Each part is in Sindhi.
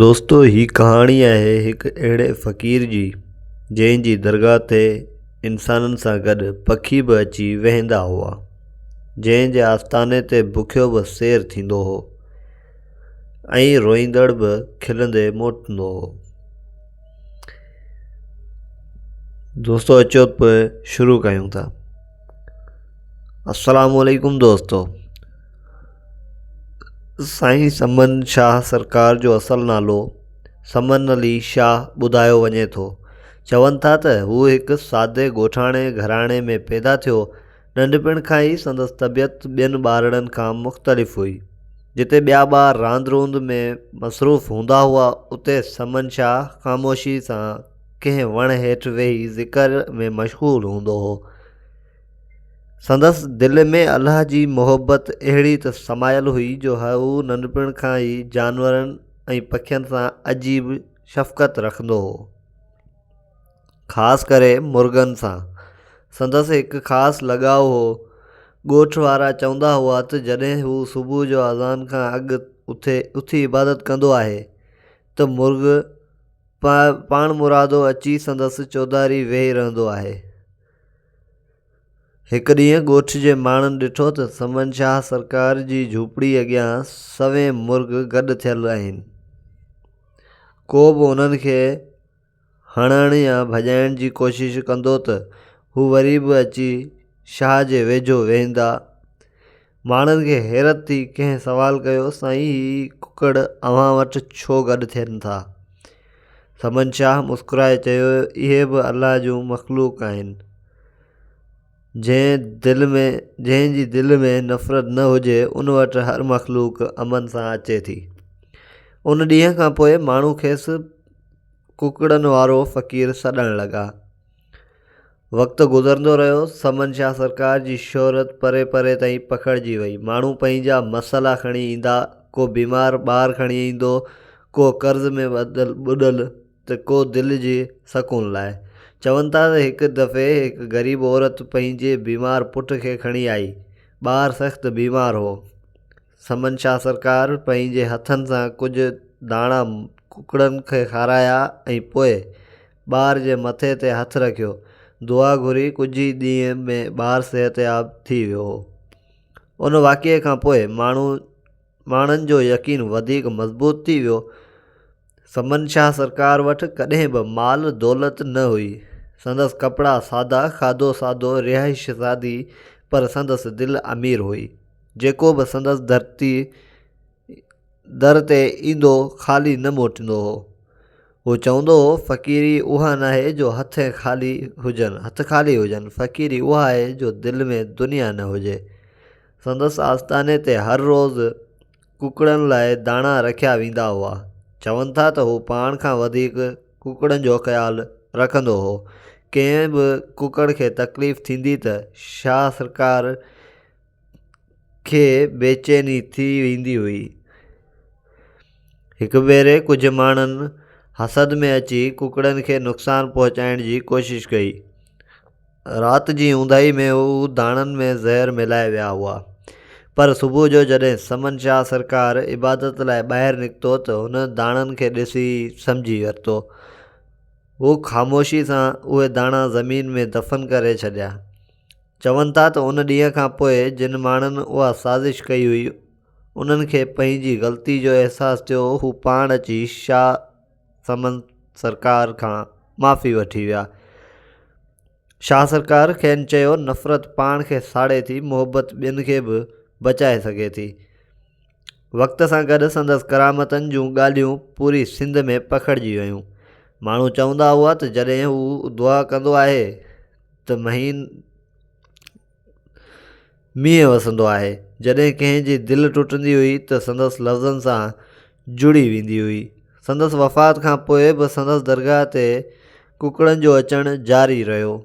دوستو هي ڪهاڻي آهي هڪ اهڙي فقير جي جنهن جي درگاهه تي انسانن سان گڏ پکي به اچي ويهندا هئا جنهن جي آستاني تي بکيو به سير ٿيندو هو ۽ روئيندڙ به کلندي موٽندو هو. دوستو اچو پوء شروع ڪيون ٿا. السلام عليڪم دوستو سائين سمن شاهه سرڪار جو اصل نالو سمن علي شاهه ٻڌايو وڃي ٿو. چون ٿا ته هو هڪ سادي ڳوٺاڻي گهراڻي ۾ پيدا ٿيو. ننڍپڻ کان ئي سندس طبيعت ٻين ٻارڙن کان مختلف هئي. جتي ٻيا ٻار راند روند ۾ مصروف هوندا هئا، اتي سمن شاهه خاموشي سان ڪنهن وڻ هيٺ ويهي ذڪر ۾ مشغول هوندو هو. سندس دل ۾ الله جي محبت اهڙي ته سمايل هئي جو هو ننڍپڻ کان ئي جانورن ۽ پکين سان عجيب شفقت رکندو هو. خاص ڪري مرغن سان سندس هڪ خاص لڳاء هو. ڳوٺ وارا چوندا هئا ته جڏهن هو صبح جو اذان کان اڳ اٿي عبادت ڪندو آهي ته مرغ پاڻمرادو اچي سندس چوڌاري ويهي رهندو آهي. هڪ ڏينهن ڳوٺ جي ماڻهن ڏٺو ته سمن شاهه سرڪار جي جهوپڙي اڳيان سوين مرغ گڏ ٿيل آهن. ڪو به انهن کي هڻڻ يا ڀڄائڻ جي ڪوشش ڪندو ته هو وري به اچي شاهه جي ويجهو ويهندا. ماڻهن کي حيرت ٿي، ڪنهن سوال ڪيو، سائين هي ڪڪڙ اوهان وٽ ڇو گڏ ٿين ٿا؟ سمن شاهه مسڪرائي چيو، اهي به الله جون مخلوق آهن. جنهن دل ۾ جنهن جي دل ۾ نفرت نه هجي ان وٽ هر مخلوق امن سان اچي ٿي. ان ڏينهن کان پوء ماڻهو کيس ڪڪڙن وارو فقير سڏڻ لڳا. وقت گذرندو رهيو، سمن شاهه سرڪار جي شهرت پري پري تائين پکڙجي وئي. ماڻهو پنهنجا مسئلا کڻي ايندا، ڪو بيمار ٻار کڻي ايندو، ڪو قرض ۾ ٻڏل ته ڪو دل جي سڪون لاء. چون ٿا ته هڪ دفعي هڪ غريب عورت پنهنجي بيمار پٽ کي کڻي آئي. ٻار سخت بيمار هو. سمن شاهه سرڪار پنهنجي هٿن سان ڪجهه داڻا ڪڪڙن کي کارايا ۽ پوء ٻار جي مٿي تي هٿ رکيو. دعا گهري ڪجهه ئي ڏينهن ۾ ٻار صحتياب ٿي ويو هو. ان واقعي کان پوء ماڻهو ماڻهن جو يقين وڌيڪ مضبوط ٿي ويو. سمن شاهه سرڪار وٽ ڪڏهن به مال دولت نه هئي. سندس ڪپڙا سادا، کاڌو سادو، رهائش سادي، پر سندس دل امير هئي. جيڪو به سندس ڌرتي در تي ايندو خالي نه موٽندو هو. هو چوندو هو، فقيري اها ناهي جو هٿ خالي هجن، هٿ خالي هجن، فقيري اها آهي جو دل ۾ دنيا نه هجي. سندس آستاني تي هر روز ڪڪڙن لاء داڻا رکيا ويندا هئا. چون ٿا ته هو پاڻ کان وڌيڪ ڪڪڙن جو خيال رکندو هو. ڪنهن به ڪڪڙ کي تڪليف ٿيندي ته شاهه سرڪار کي بيچيني ٿي ويندي هئي. هڪ ڀيري ڪجهه ماڻهن حسد ۾ اچي ڪڪڙن کي نقصان پهچائڻ جي ڪوشش ڪئي. رات جي اونداهي ۾ هو داڻن ۾ زهر ملائي ويا هئا. پر صبح جو جڏهن سمن شاهه سرڪار عبادت لاء ٻاهر نڪتو ته هن داڻن کي ڏسي سمجهي ورتو. هو خاموشي سان اهي داڻا زمين ۾ دفن ڪري ڇڏيا. چون ٿا ته ان ڏينهن کان پوء جن ماڻهن اها سازش ڪئي هئي، انهن کي پنهنجي غلطي جو احساس ٿيو. هو پاڻ اچي شاهه سمن سرڪار کان معافي وٺي ويا. شاهه سرڪار کين چيو، نفرت پاڻ کي ساڙي ٿي، محبت ٻين کي به بچائي سگهي ٿي. وقت سان گڏ سندس ڪرامتن جون ڳالهيون پوري سنڌ ۾ پکڙجي ويون. ماڻهو چوندا هئا ته جڏهن هو دعا ڪندو آهي ته مهين مينهن وسندو آهي. جڏهن ڪنهن جي دل ٽٽندي هئي ته سندس لفظن سان جڙي ويندي هئي. سندس وفات کان پوء به سندس درگاهه تي ڪڪڙن جو اچڻ جاري رهيو.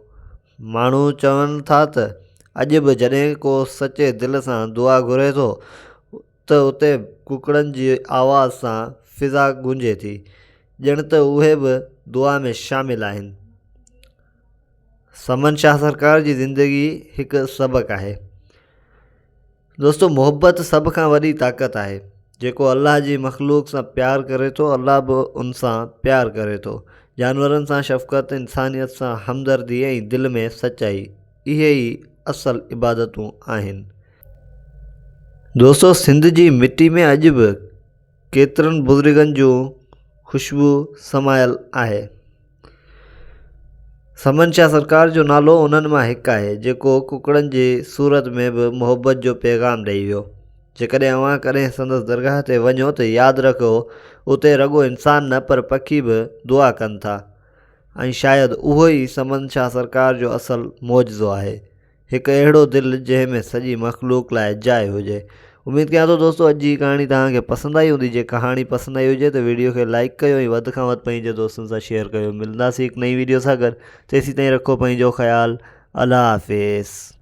ماڻهو چون ٿا ته اڄ به جڏهن ڪو سچي دل سان دعا گهري ٿو ته اتي ڪڪڙن جي آواز سان فضا گونجي ٿي، ڄڻ ته اهي به دعا ۾ شامل آهن. سمن شاهه سرڪار جي زندگي هڪ سبق آهي. دوستو محبت سڀ کان وڏي طاقت آهي. جيڪو الله جي مخلوق سان پيار ڪري ٿو الله به ان سان پيار ڪري ٿو. جانورن سان شفقت، انسانيت سان همدردي ۽ دل ۾ سچائي اهي ئي اصل عبادتون آهن. دوستو سنڌ جي مٽي ۾ اڄ به ڪيترن بزرگن جون خوشبو سمايل آهي. سمن شاهه سرڪار جو نالو انهن مان هڪ آهي، جيڪو ڪڪڙن جي صورت ۾ به محبت جو پيغام ڏئي ويو. جيڪڏهن اوهان ڪڏهن سندس درگاهه تي وڃو ته ياد رکو اتي رڳو انسان نه پر پکي به دعا ڪن ٿا ۽ شايد اهو ئي سمن شاهه سرڪار جو اصل معجزو آهي. هڪ اهڙو دل جنهن ۾ سڄي مخلوق لاء جاء هجي. اميد ڪيان ٿو دوستو اڄ جي ڪهاڻي توهان کي پسند آئي هوندي جي ڪهاڻي پسند آئي هجي ته ويڊيو کي لائيڪ ڪيو ۽ وڌ کان وڌ پنهنجي دوستن سان شيئر ڪيو ملنداسين هڪ نئين ويڊيو سان گڏ تيسين تائين رکو پنهنجو خيال الله حافظ.